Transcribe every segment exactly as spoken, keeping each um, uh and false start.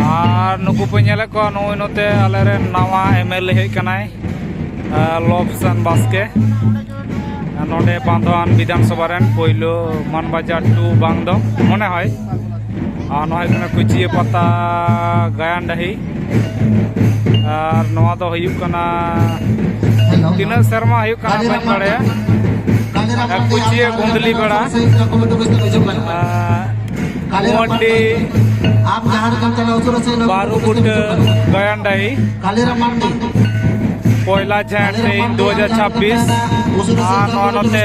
ᱟᱨ ᱱᱩᱠᱩ ᱯᱮ ᱧᱮᱞᱮᱫ ᱠᱚᱣᱟ, ᱱᱩᱭ ᱱᱚᱛᱮ ᱟᱞᱮᱨᱮᱱ ᱱᱟᱣᱟ ᱮᱢ ᱮᱞ ᱮ ᱦᱮᱡ ᱠᱟᱱᱟᱭ, ᱟᱨ ᱞᱚᱵᱥᱟᱱ ᱵᱟᱥᱠᱮ, ᱱᱚᱰᱮ ᱵᱟᱸᱫᱷᱣᱟᱱ ᱵᱤᱫᱷᱟᱱ ᱥᱚᱵᱷᱟ ᱨᱮᱱ ᱯᱳᱭᱞᱳ ᱢᱟᱱᱵᱟᱡᱟᱨ ᱴᱩ ᱵᱟᱝ ᱫᱚ ᱢᱚᱱᱮ ᱦᱚᱭ᱾ ᱟᱨ ᱱᱚᱣᱟ ᱦᱩᱭᱩᱜ ᱠᱟᱱᱟ ᱠᱩᱪᱤᱭᱟᱹ ᱯᱟᱛᱟ ᱜᱟᱭᱟᱱ ᱰᱟᱹᱦᱤ᱾ ᱟᱨ ᱱᱚᱣᱟ ᱫᱚ ᱦᱩᱭᱩᱜ ᱠᱟᱱᱟ ᱛᱤᱱᱟᱹᱜ ᱥᱮᱨᱢᱟ ᱦᱩᱭᱩᱜ ᱠᱟᱱᱟ ᱵᱟᱹᱧ ᱵᱟᱲᱟᱭᱟ᱾ ᱠᱩᱪᱤᱭᱟᱹ ᱜᱩᱸᱫᱽᱞᱤ ᱵᱮᱲᱟ, ᱟᱨ ᱠᱩᱣᱟᱹᱰᱤ ᱵᱟᱨᱩ ᱵᱩᱴᱟᱹ ᱜᱟᱭᱟᱱ ᱰᱟᱹᱦᱤ, ᱯᱚᱭᱞᱟ ᱡᱷᱮᱸᱴ ᱛᱮᱦᱮᱧ ᱫᱩ ᱦᱟᱡᱟᱨ ᱪᱷᱟᱵᱵᱤᱥ᱾ ᱟᱨ ᱱᱚᱣᱟ ᱱᱚᱛᱮ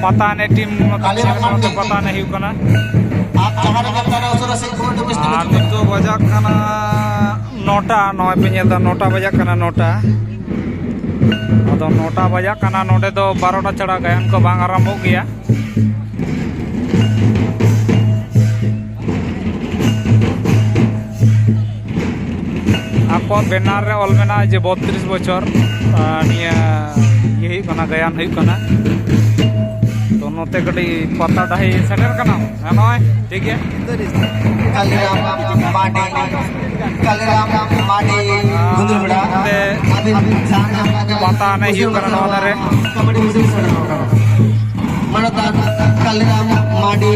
ᱯᱟᱛᱟ ᱮᱱᱮᱡ ᱴᱤᱢ ᱱᱚᱛᱮ ᱯᱟᱛᱟ ᱮᱱᱮᱡ ᱦᱩᱭᱩᱜ ᱠᱟᱱᱟ᱾ ᱟᱨ ᱱᱤᱛᱚᱜ ᱵᱟᱡᱟᱜ ᱠᱟᱱᱟ ᱱᱚᱴᱟ, ᱱᱚᱜᱼᱚᱭ ᱯᱮ ᱧᱮᱞ ᱮᱫᱟ ᱱᱚᱴᱟ ᱵᱟᱡᱟᱜ ᱠᱟᱱᱟ, ᱱᱚᱴᱟ᱾ ᱟᱫᱚ ᱱᱚᱴᱟ ᱵᱟᱡᱟᱜ ᱠᱟᱱᱟ, ᱱᱚᱰᱮ ᱫᱚ ᱵᱟᱨᱚᱴᱟ ᱪᱷᱟᱲᱟ ᱜᱟᱭᱟᱱ ᱠᱚ ᱵᱟᱝ ᱟᱨᱟᱢᱵᱷᱚᱜ ᱜᱮᱭᱟ᱾ ᱟᱠᱚᱣᱟᱜ ᱵᱮᱱᱟᱨ ᱨᱮ ᱚᱞ ᱢᱮᱱᱟᱜᱼᱟ ᱡᱮ ᱵᱚᱛᱛᱨᱤᱥ ᱵᱚᱪᱷᱚᱨ, ᱟᱨ ᱱᱤᱭᱟᱹ ᱤᱭᱟᱹ ᱦᱩᱭᱩᱜ ᱠᱟᱱᱟ, ᱜᱟᱭᱟᱱ ᱦᱩᱭᱩᱜ ᱠᱟᱱᱟ᱾ ᱛᱚ ᱱᱚᱛᱮ ᱠᱟᱹᱴᱤᱡ ᱯᱟᱛᱟ ᱰᱟᱹᱦᱤ ᱥᱮᱴᱮᱨ ᱠᱟᱱᱟ, ᱦᱮᱸ, ᱱᱚᱜᱼᱚᱭ ᱴᱷᱤᱠ ᱜᱮᱭᱟ᱾ ᱠᱟᱞᱤᱨᱟᱢ ᱢᱟᱨᱰᱤ, ᱠᱟᱞᱤᱨᱟᱢ ᱢᱟᱨᱰᱤ, ᱜᱩᱸᱫᱽᱨᱤᱵᱮᱲᱟ᱾ ᱱᱚᱛᱮ ᱟᱹᱵᱤᱱ ᱡᱟᱦᱟᱸ ᱞᱮᱠᱟ ᱯᱟᱛᱟ ᱮᱱᱮᱡ ᱦᱩᱭᱩᱜ ᱠᱟᱱᱟ ᱱᱚᱣᱟ ᱫᱷᱟᱨᱮ᱾ ᱠᱚᱢᱤᱴᱤ ᱵᱤᱥᱮᱥ ᱥᱮᱴᱮᱨ ᱠᱟᱱᱟ᱾ ᱢᱟᱱᱚᱛᱟᱱ ᱠᱟᱞᱤᱨᱟᱢ ᱢᱟᱨᱰᱤ,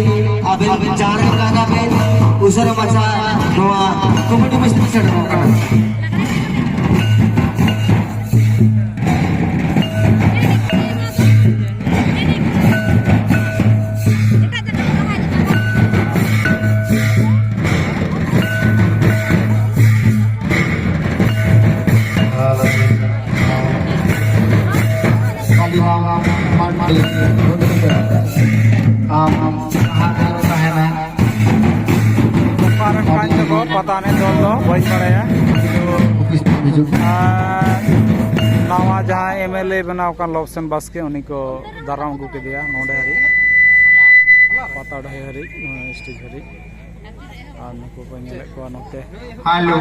ᱟᱹᱵᱤᱱ ᱡᱟᱦᱟᱸ ᱞᱮᱠᱟ ᱵᱤᱱ ᱩᱥᱟᱹᱨᱟ ᱢᱟᱪᱷᱟ ᱱᱚᱣᱟ ᱠᱚᱢᱤᱴᱤ ᱵᱤᱥᱮᱥ ᱥᱮᱴᱮᱨ ᱠᱟᱱᱟ᱾ ᱟᱢ ᱡᱟᱦᱟᱸ ᱨᱮᱢ ᱛᱟᱦᱮᱱᱟ᱾ ᱚᱠᱟᱨᱮ ᱠᱟᱱ ᱪᱚᱠᱚ ᱯᱟᱛᱟ ᱮᱱᱮᱡ ᱫᱚᱞ ᱫᱚ ᱵᱟᱹᱧ ᱵᱟᱲᱟᱭᱟ᱾ ᱚᱯᱷᱤᱥ ᱦᱤᱡᱩᱜ᱾ ᱟᱨ ᱱᱟᱣᱟ ᱡᱟᱦᱟᱸᱭ ᱮᱢ ᱮᱞ ᱮ ᱵᱮᱱᱟᱣ ᱠᱟᱱ ᱞᱚᱵᱥᱮᱱ ᱵᱟᱥᱠᱮ, ᱩᱱᱤ ᱠᱚ ᱫᱟᱨᱟᱢ ᱟᱹᱜᱩ ᱠᱮᱫᱮᱭᱟ ᱱᱚᱰᱮ ᱦᱟᱹᱨᱤᱡ, ᱯᱟᱛᱟ ᱰᱟᱹᱦᱤ ᱦᱟᱹᱨᱤᱡ, ᱱᱚᱣᱟ ᱥᱴᱮᱡᱽ ᱦᱟᱹᱨᱤᱡ᱾ ᱟᱨ ᱱᱩᱠᱩ ᱠᱚ ᱧᱮᱞᱮᱫ ᱠᱚᱣᱟ ᱱᱚᱛᱮ᱾ ᱦᱮᱞᱳ᱾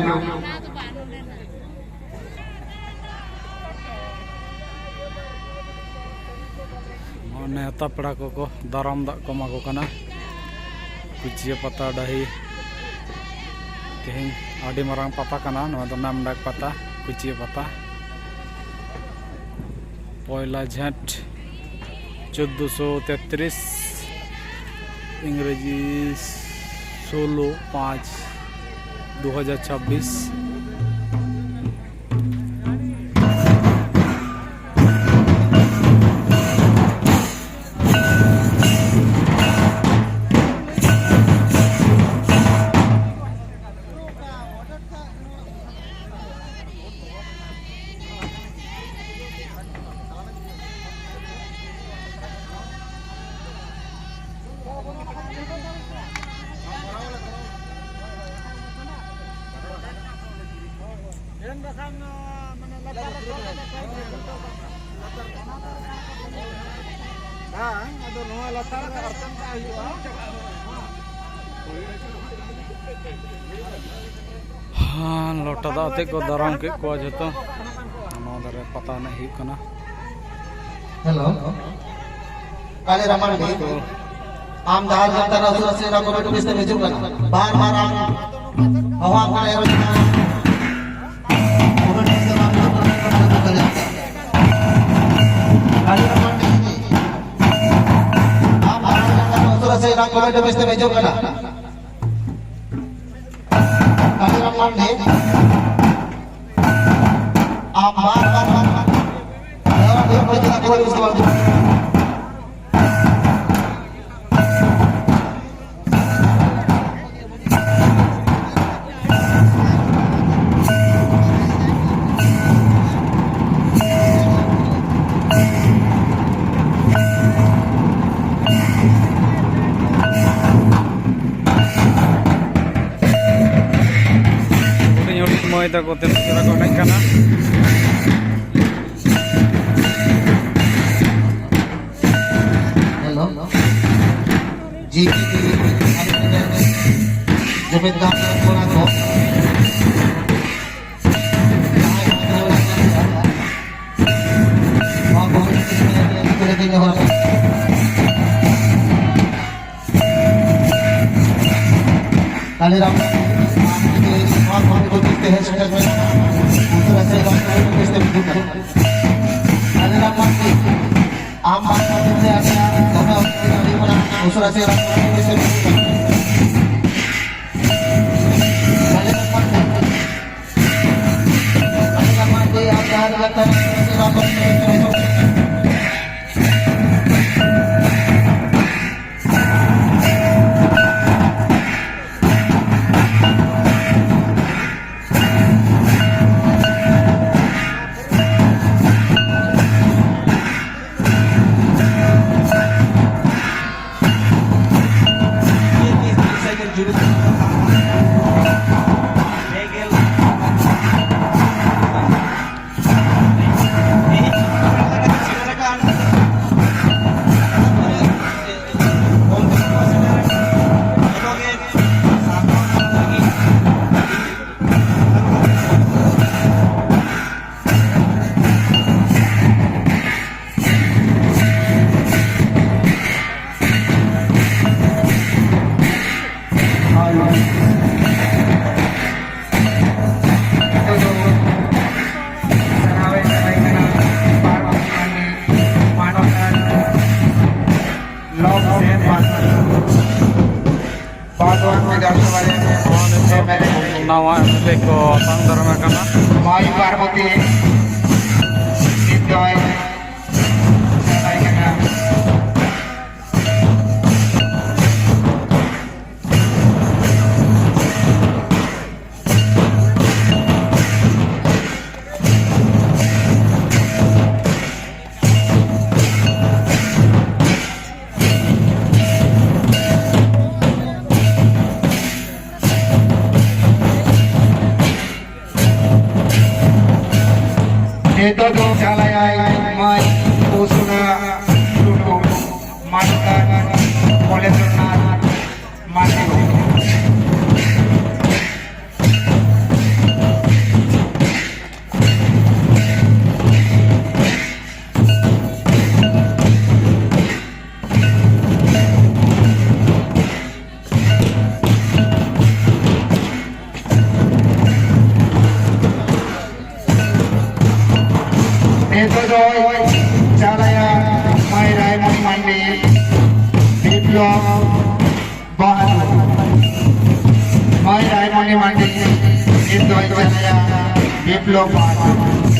ᱱᱚᱣᱟ ᱱᱮᱣᱛᱟ ᱯᱮᱲᱟ ᱠᱚᱠᱚ ᱫᱟᱨᱟᱢ ᱫᱟᱜ ᱠᱚ ᱮᱢᱟ ᱠᱚ ᱠᱟᱱᱟ᱾ ᱠᱩᱪᱤᱭᱟᱹ ᱯᱟᱛᱟ ᱰᱟᱹᱦᱤ ᱛᱮᱦᱮᱧ ᱟᱹᱰᱤ ᱢᱟᱨᱟᱝ ᱯᱟᱛᱟ ᱠᱟᱱᱟ, ᱱᱚᱣᱟ ᱫᱚ ᱱᱟᱢᱰᱟᱠ ᱯᱟᱛᱟ, ᱠᱩᱪᱤᱭᱟᱹ ᱯᱟᱛᱟ᱾ ᱯᱚᱭᱞᱟ ᱡᱷᱮᱸᱴ ᱪᱳᱫᱽᱫᱳᱥᱚ ᱛᱮᱛᱨᱤᱥ, ᱤᱝᱨᱮᱡᱤ ᱥᱳᱞᱳ ᱯᱟᱸᱪ ᱫᱩ ᱦᱟᱡᱟᱨ ᱪᱷᱟᱵᱵᱤᱥ᱾ ᱦᱮᱸ, ᱟᱫᱚ ᱱᱚᱣᱟ ᱞᱟᱛᱟᱨ ᱨᱮ ᱟᱨᱥᱟᱝ ᱠᱟᱜ ᱦᱩᱭᱩᱜᱼᱟ᱾ ᱦᱮᱸ, ᱞᱚᱴᱟ ᱫᱟᱜ ᱟᱛᱮ ᱠᱚ ᱫᱟᱨᱟᱢ ᱠᱮᱫ ᱠᱚᱣᱟ ᱡᱷᱚᱛᱚ᱾ ᱱᱚᱣᱟ ᱫᱷᱟᱨᱮ ᱯᱟᱛᱟ ᱮᱱᱮᱡ ᱦᱩᱭᱩᱜ ᱠᱟᱱᱟ᱾ ᱦᱮᱞᱳ, ᱠᱟᱞᱤᱨᱟᱢ ᱢᱟᱱᱰᱤ, ᱟᱢ ᱡᱟᱦᱟᱸ ᱡᱟᱱᱛᱟᱲᱟ ᱩᱥᱩᱞ ᱟᱥᱮ ᱚᱱᱟ ᱠᱚᱢᱤᱴᱤ ᱚᱯᱷᱤᱥ ᱛᱮᱢ ᱦᱤᱡᱩᱜ ᱠᱟᱱᱟ᱾ ᱵᱟᱨ ᱵᱟᱨ ᱟᱢ ᱦᱚᱦᱚ ᱟᱢ ᱠᱟᱱᱟ, ᱮᱱ ᱨᱮᱦᱚᱸ ᱠᱚᱢᱤᱴᱤ ᱚᱯᱷᱤᱥ ᱛᱮ ᱵᱟᱢ ᱦᱤᱡᱩᱜ ᱠᱟᱱᱟ, ᱮᱱᱠᱷᱟᱱ ᱫᱚ ᱠᱟᱞᱤᱨᱟᱢ ᱢᱟᱱᱰᱤ, ᱟᱢ ᱡᱟᱦᱟᱸ ᱡᱟᱱᱛᱟᱲᱟ ᱩᱥᱩᱞ ᱟᱥᱮ ᱚᱱᱟ ᱠᱚᱢᱤᱴᱤ ᱚᱯᱷᱤᱥ ᱛᱮᱢ ᱦᱤᱡᱩᱜ ᱠᱟᱱᱟ᱾ ᱠᱟᱞᱤᱨᱟᱢ ᱢᱟᱱᱰᱤ, ᱟᱢ ᱵᱟᱨ ᱵᱟᱨ ᱵᱟᱨ ᱵᱟᱨ ᱱᱚᱣᱟ ᱦᱩᱭᱩᱜ ᱠᱟᱱᱟ, ᱪᱮᱫᱟᱜ ᱠᱚ ᱵᱟᱹᱧ ᱵᱩᱡᱷᱟᱹᱣᱟ? ᱦᱩᱰᱤᱧ ᱦᱩᱰᱤᱧ ᱢᱟᱹᱭ ᱛᱟᱠᱚ ᱛᱤᱱᱟᱹᱜ ᱪᱮᱦᱨᱟ ᱠᱚ ᱮᱱᱮᱡ ᱠᱟᱱᱟ᱾ ᱦᱮᱞᱳ, ᱡᱤ ᱡᱩᱢᱤᱫ ᱜᱟᱶᱛᱟ ᱠᱚᱲᱟ ᱠᱚ, ᱱᱚᱣᱟ ᱠᱚ ᱠᱟᱞᱤᱨᱟᱢ ᱟᱢ ᱵᱟᱝ ᱠᱷᱟᱹᱛᱤᱨ ᱛᱮ ᱦᱮᱡ ᱥᱮᱴᱮᱨ ᱢᱮᱱᱟᱜᱼᱟ᱾ ᱩᱥᱟᱹᱨᱟ ᱥᱮ ᱵᱟᱝ ᱠᱷᱟᱹᱛᱤᱨ ᱛᱮ ᱵᱤᱡᱩ ᱠᱟᱱᱟ᱾ ᱟᱞᱮ ᱨᱮᱱ ᱢᱟᱹᱱᱢᱤ, ᱟᱢ ᱵᱟᱝ ᱠᱷᱟᱹᱛᱤᱨ ᱛᱮ ᱟᱞᱮᱭᱟᱜ ᱫᱚᱢᱮ ᱚᱥᱩᱵᱤᱫᱷᱟ ᱦᱩᱭᱩᱜ ᱠᱟᱱᱟ᱾ ᱩᱥᱟᱹᱨᱟ ᱥᱮ ᱵᱟᱝ ᱠᱷᱟᱹᱛᱤᱨ ᱛᱮ ᱵᱤᱡᱩ ᱠᱟᱱᱟ᱾ ᱟᱞᱮ ᱨᱮᱱ ᱢᱟᱹᱱᱢᱤ, ᱟᱞᱮ ᱨᱮᱱ ᱢᱟᱹᱱᱢᱤ, ᱟᱢ ᱡᱟᱦᱟᱸ ᱨᱮᱜᱮ ᱛᱟᱦᱮᱱ, ᱩᱥᱟᱹᱨᱟ ᱥᱮ ᱵᱟᱝ ᱠᱷᱟᱹᱛᱤᱨ ᱛᱮ ᱵᱤᱡᱩ ᱠᱟᱱᱟ᱾ ᱦᱳᱭ᱾ ᱱᱤᱛᱚᱜ ᱫᱚ ᱥᱟᱨᱦᱟᱣᱮ ᱪᱟᱞᱟᱭ ᱠᱟᱱᱟ ᱯᱟᱨᱵᱚᱛᱤ ᱢᱟᱹᱱᱢᱤ ᱢᱟᱱᱚᱛᱟᱱ ᱞᱚᱵ ᱥᱮᱱ ᱢᱟᱹᱱᱢᱤ᱾ ᱵᱟᱫᱣᱟᱱ ᱵᱤᱫᱷᱟᱱ ᱥᱚᱵᱷᱟ ᱨᱮ ᱮᱢ ᱮᱞ ᱮ᱾ ᱱᱟᱣᱟ ᱮᱢ ᱮᱞ ᱮ ᱠᱚ ᱟᱛᱟᱝ ᱫᱟᱨᱟᱢ ᱟᱠᱟᱱᱟ᱾ ᱢᱟᱹᱭ ᱯᱟᱨᱵᱚᱛᱤ ᱱᱤᱛ ᱫᱚᱭ ᱪᱟᱞᱟᱭ ᱠᱟᱱᱟ᱾ ᱱᱤᱛᱚᱜ ᱫᱚ ᱪᱟᱞᱟᱭᱟᱭ ᱢᱟᱹᱭ ᱩᱥᱩᱱᱟ ᱴᱩᱰᱩ, ᱢᱟᱱᱚᱛᱟᱱ ᱠᱚᱞᱮᱱᱫᱨᱚᱱᱟᱛᱷ ᱢᱟᱹᱡᱷᱤ᱾ ᱢᱚᱱᱤ ᱢᱟᱱᱰᱤ, ᱱᱤᱛ ᱫᱚᱭ ᱪᱟᱞᱟᱭᱟ ᱵᱤᱯᱞᱚᱵ ᱵᱟᱦᱟ᱾